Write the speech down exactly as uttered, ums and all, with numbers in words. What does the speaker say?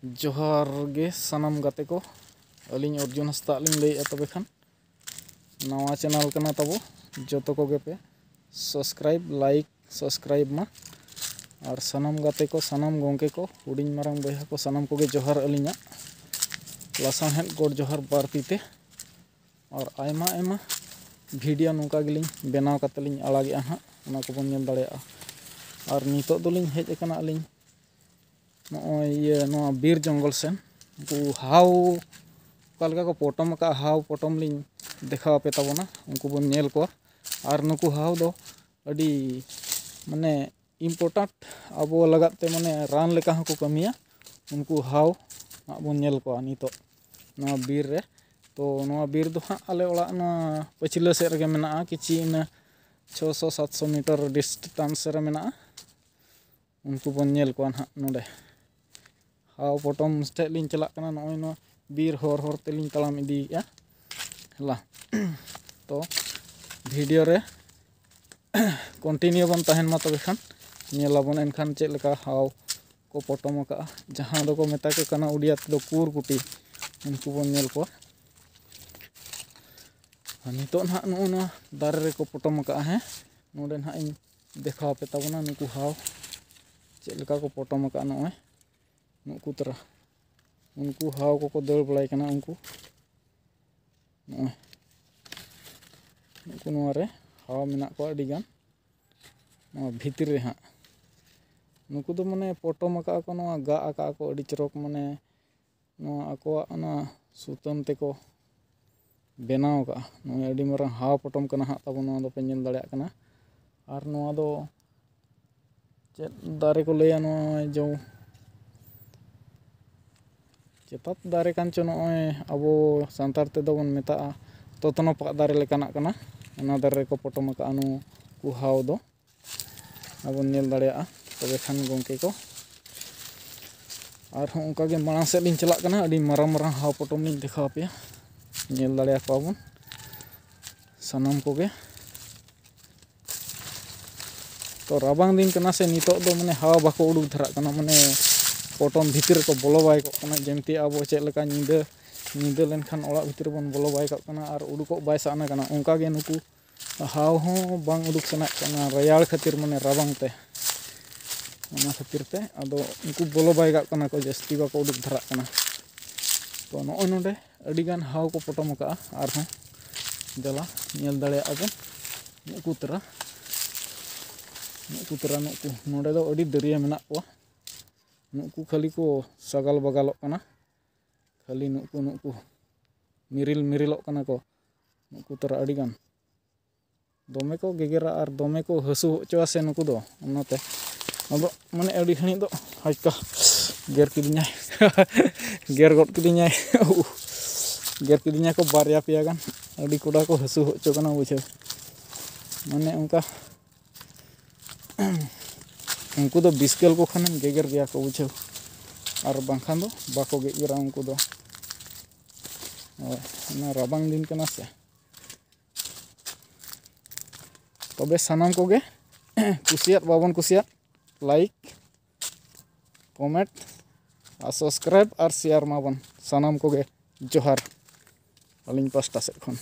ᱡᱚᱦᱟᱨ ᱜᱮ ᱥᱟᱱᱟᱢ ᱜᱟᱛᱮ ᱠᱚ, ᱟᱹᱞᱤᱧ ᱚᱨᱡᱩᱱ ᱦᱟᱸᱥᱫᱟᱜ ᱞᱤᱧ ᱞᱟᱹᱭᱮᱫᱼᱟ᱾ ᱛᱚᱵᱮ ᱠᱷᱟᱱ ᱱᱟᱣᱟ ᱪᱮᱱᱮᱞ ᱠᱟᱱᱟ ᱛᱟᱵᱚ, ᱡᱚᱛᱚ ᱠᱚᱜᱮ ᱯᱮ ᱥᱟᱵᱥᱠᱨᱟᱭᱤᱵᱽ, ᱞᱟᱭᱤᱠ, ᱥᱟᱵᱥᱠᱨᱟᱭᱤᱵᱽ ᱢᱟ᱾ ᱟᱨ ᱥᱟᱱᱟᱢ ᱜᱟᱛᱮ ᱠᱚ, ᱥᱟᱱᱟᱢ ᱜᱚᱢᱠᱮ ᱠᱚ, ᱦᱩᱰᱤᱧ ᱢᱟᱨᱟᱝ ᱵᱚᱭᱦᱟ ᱠᱚ, ᱥᱟᱱᱟᱢ ᱠᱚᱜᱮ ᱡᱚᱦᱟᱨ ᱟᱹᱞᱤᱧᱟᱜ ᱞᱟᱥᱟᱲᱦᱮᱫ ᱜᱚᱰ ᱡᱚᱦᱟᱨ ᱵᱟᱨ ᱛᱤ ᱛᱮ᱾ ᱟᱨ ᱟᱭᱢᱟ ᱟᱭᱢᱟ ᱵᱷᱤᱰᱤᱭᱳ ᱱᱚᱝᱠᱟ ᱜᱮᱞᱤᱧ ᱵᱮᱱᱟᱣ ᱠᱟᱛᱮ ᱞᱤᱧ ᱟᱲᱟᱜᱮᱜᱼᱟ ᱦᱟᱸᱜ, ᱚᱱᱟ ᱠᱚᱵᱚᱱ ᱧᱮᱞ ᱫᱟᱲᱮᱭᱟᱜᱼᱟ᱾ ᱟᱨ ᱱᱤᱛᱚᱜ ᱫᱚᱞᱤᱧ ᱦᱮᱡ ᱟᱠᱟᱱᱟ ᱟᱹᱞᱤᱧ ᱱᱚᱜᱼᱚᱭ ᱤᱭᱟᱹ ᱱᱚᱣᱟ ᱵᱤᱨ ᱡᱚᱝᱜᱚᱞ ᱥᱮᱱ᱾ ᱩᱱᱠᱩ ᱦᱟᱣ ᱚᱠᱟ ᱞᱮᱠᱟ ᱠᱚ ᱯᱚᱴᱚᱢ ᱟᱠᱟᱫᱼᱟ, ᱦᱟᱣ ᱯᱚᱴᱚᱢ ᱞᱤᱧ ᱫᱮᱠᱷᱟᱣ ᱟᱯᱮ ᱛᱟᱵᱚᱱᱟ, ᱩᱱᱠᱩ ᱵᱚᱱ ᱧᱮᱞ ᱠᱚᱣᱟ᱾ ᱟᱨ ᱱᱩᱠᱩ ᱦᱟᱣ ᱫᱚ ᱟᱹᱰᱤ ᱢᱟᱱᱮ ᱤᱢᱯᱚᱨᱴᱮᱱᱴ ᱟᱵᱚ ᱞᱟᱜᱟᱫ ᱛᱮ, ᱢᱟᱱᱮ ᱨᱟᱱ ᱞᱮᱠᱟ ᱦᱚᱸᱠᱚ ᱠᱟᱹᱢᱤᱭᱟ᱾ ᱩᱱᱠᱩ ᱦᱟᱣ ᱦᱟᱸᱜ ᱵᱚᱱ ᱧᱮᱞ ᱠᱚᱣᱟ ᱱᱤᱛᱚᱜ ᱱᱚᱣᱟ ᱵᱤᱨ ᱨᱮ᱾ ᱛᱚ ᱱᱚᱣᱟ ᱵᱤᱨ ᱫᱚ ᱦᱟᱸᱜ ᱟᱞᱮ ᱚᱲᱟᱜ ᱱᱚᱣᱟ ᱯᱟᱹᱪᱷᱞᱟᱹ ᱥᱮᱫ ᱨᱮᱜᱮ ᱢᱮᱱᱟᱜᱼᱟ, ᱠᱤᱪᱷᱤ ᱤᱱᱟᱹ ᱪᱷᱚᱥᱚ ᱥᱟᱛᱥᱚ ᱢᱤᱴᱟᱨ ᱰᱤᱥᱴᱮᱱᱥ ᱨᱮ ᱢᱮᱱᱟᱜᱼᱟ᱾ ᱩᱱᱠᱩ ᱵᱚᱱ ᱧᱮᱞ ᱠᱚᱣᱟ ᱱᱟᱦᱟᱜ ᱱᱚᱰᱮ᱾ ᱦᱟᱣ ᱯᱚᱴᱚᱢ ᱴᱷᱮᱡ ᱞᱤᱧ ᱪᱟᱞᱟᱜ ᱠᱟᱱᱟ, ᱱᱚᱜᱼᱚᱭ ᱱᱚᱣᱟ ᱵᱤᱨ ᱦᱚᱨ ᱦᱚᱨ ᱛᱮᱞᱤᱧ ᱛᱟᱲᱟᱢ ᱤᱫᱤᱭᱮᱫᱼᱟ᱾ ᱦᱮᱞᱟ ᱛᱚ ᱵᱷᱤᱰᱤᱭᱳ ᱨᱮ ᱠᱚᱱᱴᱤᱱᱤᱭᱩ ᱵᱚᱱ ᱛᱟᱦᱮᱱ ᱢᱟ, ᱛᱚᱵᱮ ᱠᱷᱟᱱ ᱧᱮᱞ ᱟᱵᱚᱱ ᱮᱱᱠᱷᱟᱱ ᱪᱮᱫ ᱞᱮᱠᱟ ᱦᱟᱣ ᱠᱚ ᱯᱚᱴᱚᱢ ᱟᱠᱟᱫᱼᱟ, ᱡᱟᱦᱟᱸ ᱫᱚᱠᱚ ᱢᱮᱛᱟ ᱠᱚ ᱠᱟᱱᱟ ᱩᱰᱤᱭᱟ ᱛᱮᱫᱚ ᱠᱩᱨ ᱠᱩᱴᱤ᱾ ᱩᱱᱠᱩ ᱵᱚᱱ ᱧᱮᱞ ᱠᱚᱣᱟ᱾ ᱟᱨ ᱱᱤᱛᱚᱜ ᱱᱟᱦᱟᱜ ᱱᱚᱜᱼᱚ ᱱᱚᱣᱟ ᱫᱟᱨᱮ ᱨᱮᱠᱚ ᱯᱚᱴᱚᱢ ᱟᱠᱟᱫᱼᱟ᱾ ᱦᱮᱸ, ᱱᱚᱰᱮ ᱱᱟᱦᱟᱜ ᱤᱧ ᱫᱮᱠᱷᱟᱣ ᱟᱯᱮ ᱛᱟᱵᱚᱱᱟ ᱱᱩᱠᱩ ᱦᱟᱣ ᱪᱮᱫ ᱞᱮᱠᱟ ᱠᱚ ᱯᱚᱴᱚᱢ ᱟᱠᱟᱫᱼᱟ᱾ ᱱᱚᱜᱼᱚᱭ ᱱᱩᱠᱩ ᱛᱟᱨᱟ ᱩᱱᱠᱩ ᱦᱟᱣ ᱠᱚᱠᱚ ᱫᱟᱹᱲ ᱵᱟᱲᱟᱭ ᱠᱟᱱᱟ᱾ ᱩᱱᱠᱩ ᱱᱚᱜᱼᱚᱭ ᱱᱩᱠᱩ ᱱᱚᱣᱟ ᱨᱮ ᱦᱟᱣ ᱢᱮᱱᱟᱜ ᱠᱚᱣᱟ ᱟᱹᱰᱤ ᱜᱟᱱ ᱱᱚᱣᱟ ᱵᱷᱤᱛᱨᱤ ᱨᱮ ᱦᱟᱸᱜ᱾ ᱱᱩᱠᱩ ᱫᱚ ᱢᱟᱱᱮ ᱯᱚᱴᱚᱢ ᱟᱠᱟᱫᱼᱟ ᱠᱚ, ᱱᱚᱣᱟ ᱜᱟᱜ ᱟᱠᱟᱫᱼᱟ ᱠᱚ ᱟᱹᱰᱤ ᱪᱚᱨᱚᱠ, ᱢᱟᱱᱮ ᱱᱚᱣᱟ ᱟᱠᱚᱣᱟᱜ ᱚᱱᱟ ᱥᱩᱛᱟᱹᱢ ᱛᱮᱠᱚ ᱵᱮᱱᱟᱣ ᱟᱠᱟᱫᱼᱟ᱾ ᱱᱚᱜᱼᱚᱭ ᱟᱹᱰᱤ ᱢᱟᱨᱟᱝ ᱦᱟᱣ ᱯᱚᱴᱚᱢ ᱠᱟᱱᱟ ᱦᱟᱸᱜ ᱛᱟᱵᱚ, ᱱᱚᱣᱟ ᱫᱚᱯᱮ ᱧᱮᱞ ᱫᱟᱲᱮᱭᱟᱜ ᱠᱟᱱᱟ᱾ ᱟᱨ ᱱᱚᱣᱟ ᱫᱚ ᱪᱮᱫ ᱫᱟᱨᱮ ᱠᱚ ᱞᱟᱹᱭᱟ, ᱱᱚᱣᱟ ᱡᱚ ᱪᱮᱛᱟᱛ ᱫᱟᱨᱮ ᱠᱟᱱ ᱪᱚ, ᱱᱚᱜᱼᱚᱭ ᱟᱵᱚ ᱥᱟᱱᱛᱟᱲ ᱛᱮᱫᱚ ᱵᱚᱱ ᱢᱮᱛᱟᱜᱼᱟ ᱛᱚᱛᱱᱚᱯᱟᱜ ᱫᱟᱨᱮ ᱞᱮᱠᱟᱱᱟᱜ ᱠᱟᱱᱟ᱾ ᱚᱱᱟ ᱫᱟᱨᱮ ᱨᱮᱠᱚ ᱯᱚᱴᱚᱢ ᱟᱠᱟᱫᱼᱟ ᱱᱩᱠᱩ ᱦᱟᱣ ᱫᱚ᱾ ᱟᱵᱚᱱ ᱧᱮᱞ ᱫᱟᱲᱮᱭᱟᱜᱼᱟ᱾ ᱛᱚᱵᱮ ᱠᱷᱟᱱ ᱜᱚᱢᱠᱮ ᱠᱚ, ᱟᱨᱦᱚᱸ ᱚᱱᱠᱟ ᱜᱮ ᱢᱟᱲᱟᱝ ᱥᱮᱫ ᱞᱤᱧ ᱪᱟᱞᱟᱜ ᱠᱟᱱᱟ, ᱟᱹᱰᱤ ᱢᱟᱨᱟᱝ ᱢᱟᱨᱟᱝ ᱦᱟᱣ ᱯᱚᱴᱚᱢ ᱞᱤᱧ ᱫᱮᱠᱷᱟᱣ ᱟᱯᱮᱭᱟ, ᱧᱮᱞ ᱫᱟᱲᱮᱭᱟᱠᱚᱣᱟ ᱵᱚᱱ ᱥᱟᱱᱟᱢ ᱠᱚᱜᱮ᱾ ᱛᱚ ᱨᱟᱵᱟᱝ ᱫᱤᱱ ᱠᱟᱱᱟ ᱥᱮ, ᱱᱤᱛᱚᱜ ᱫᱚ ᱢᱟᱱᱮ ᱦᱟᱣᱟ ᱵᱟᱠᱚ ᱩᱰᱩᱠ ᱫᱷᱟᱨᱟᱜ ᱠᱟᱱᱟ, ᱢᱟᱱᱮ ᱯᱚᱴᱚᱢ ᱵᱷᱤᱛᱤᱨ ᱨᱮᱠᱚ ᱵᱚᱞᱚ ᱵᱟᱭ ᱠᱚᱜ ᱠᱟᱱᱟ᱾ ᱡᱮᱢᱛᱤ ᱟᱵᱚ ᱪᱮᱫ ᱞᱮᱠᱟ ᱧᱤᱫᱟᱹ, ᱧᱤᱫᱟᱹ ᱞᱮᱱᱠᱷᱟᱱ ᱚᱲᱟᱜ ᱵᱷᱤᱛᱤᱨ ᱨᱮᱵᱚᱱ ᱵᱚᱞᱚ ᱵᱟᱭ ᱠᱟᱜ ᱠᱟᱱᱟ ᱟᱨ ᱩᱰᱩᱠᱚᱜ ᱵᱟᱭ ᱥᱟᱱᱟ ᱠᱟᱱᱟ, ᱚᱱᱠᱟ ᱜᱮ ᱱᱩᱠᱩ ᱦᱟᱣ ᱦᱚᱸ ᱵᱟᱝ ᱩᱰᱩᱠ ᱥᱟᱱᱟᱭᱮᱫ ᱠᱟᱱᱟ ᱨᱮᱭᱟᱲ ᱠᱷᱟᱹᱛᱤᱨ, ᱢᱟᱱᱮ ᱨᱟᱵᱟᱝ ᱛᱮ᱾ ᱚᱱᱟ ᱠᱷᱟᱹᱛᱤᱨ ᱛᱮ ᱟᱫᱚ ᱩᱱᱠᱩ ᱵᱚᱞᱚ ᱵᱟᱭ ᱠᱟᱜ ᱠᱟᱱᱟ ᱠᱚ, ᱡᱟᱹᱥᱛᱤ ᱵᱟᱠᱚ ᱩᱰᱩᱠ ᱫᱷᱟᱨᱟᱜ ᱠᱟᱱᱟ᱾ ᱛᱚ ᱱᱚᱜᱼᱚᱭ ᱱᱚᱰᱮ ᱟᱹᱰᱤᱜᱟᱱ ᱦᱟᱣ ᱠᱚ ᱯᱚᱴᱚᱢ ᱟᱠᱟᱫᱼᱟ ᱟᱨᱦᱚᱸ᱾ ᱫᱮᱞᱟ ᱧᱮᱞ ᱫᱟᱲᱮᱭᱟᱜᱼᱟ ᱵᱚᱱ ᱱᱩᱠᱩ ᱛᱟᱨᱟ, ᱱᱩᱠᱩ ᱛᱟᱨᱟ, ᱱᱩᱠᱩ ᱱᱚᱰᱮ ᱫᱚ ᱟᱹᱰᱤ ᱫᱟᱹᱨᱭᱟᱹ ᱢᱮᱱᱟᱜ ᱠᱚᱣᱟ᱾ ᱱᱩᱠᱩ ᱠᱷᱟᱹᱞᱤ ᱠᱚ ᱥᱟᱜᱟᱞ ᱵᱟᱜᱟᱞᱚᱜ ᱠᱟᱱᱟ, ᱠᱷᱟᱹᱞᱤ ᱱᱩᱠᱩ, ᱱᱩᱠᱩ ᱢᱤᱨᱤᱞ ᱢᱤᱨᱤᱞᱚᱜ ᱠᱟᱱᱟ ᱠᱚ ᱱᱩᱠᱩ ᱛᱟᱨᱟ ᱟᱹᱰᱤᱜᱟᱱ᱾ ᱫᱚᱢᱮ ᱠᱚ ᱜᱮᱜᱮᱨᱟ ᱟᱨ ᱫᱚᱢᱮ ᱠᱚ ᱦᱟᱹᱥᱩ ᱦᱚᱪᱚᱣᱟ ᱥᱮ ᱱᱩᱠᱩ ᱫᱚ, ᱚᱱᱟᱛᱮ ᱟᱫᱚ ᱢᱟᱱᱮ ᱟᱹᱰᱤ ᱜᱷᱟᱹᱲᱤᱡ ᱫᱚ ᱦᱟᱡᱠᱟ ᱜᱮᱨ ᱠᱤᱫᱤᱧᱟᱭ, ᱜᱮᱨ ᱜᱚᱫ ᱠᱤᱫᱤᱧᱟᱭ᱾ ᱜᱮᱨ ᱠᱤᱫᱤᱧᱟ ᱠᱚ ᱵᱟᱨᱭᱟ ᱯᱮᱭᱟ ᱜᱟᱱ, ᱟᱹᱰᱤ ᱠᱚᱰᱟ ᱠᱚ ᱦᱟᱹᱥᱩ ᱦᱚᱪᱚ ᱠᱟᱱᱟ ᱵᱩᱡᱷᱟᱹᱣ᱾ ᱢᱟᱱᱮ ᱚᱱᱠᱟ ᱩᱱᱠᱩ ᱫᱚ ᱵᱤᱥᱠᱮᱞ ᱠᱚ ᱠᱷᱟᱱᱮᱢ ᱜᱮᱜᱮᱨ ᱜᱮᱭᱟ ᱠᱚ ᱵᱩᱡᱷᱟᱹᱣ, ᱟᱨ ᱵᱟᱝᱠᱷᱟᱱ ᱫᱚ ᱵᱟᱠᱚ ᱜᱮᱜᱮᱨᱟ ᱩᱱᱠᱩ ᱫᱚ᱾ ᱦᱳᱭ, ᱚᱱᱟ ᱨᱟᱵᱟᱝ ᱫᱤᱱ ᱠᱟᱱᱟ ᱥᱮ᱾ ᱛᱚᱵᱮ ᱥᱟᱱᱟᱢ ᱠᱚᱜᱮ ᱠᱩᱥᱤᱭᱟᱫ ᱵᱟᱵᱚᱱ ᱠᱩᱥᱤᱭᱟᱫ, ᱞᱟᱭᱤᱠ, ᱠᱚᱢᱮᱱᱴ ᱟᱨ ᱥᱟᱵᱥᱠᱨᱟᱭᱤᱵ ᱟᱨ ᱥᱮᱭᱟᱨ ᱢᱟᱵᱚᱱ᱾ ᱥᱟᱱᱟᱢ ᱠᱚᱜᱮ ᱡᱚᱦᱟᱨ ᱟᱹᱞᱤᱧ ᱯᱟᱥᱴᱟ ᱥᱮᱫ ᱠᱷᱚᱱ᱾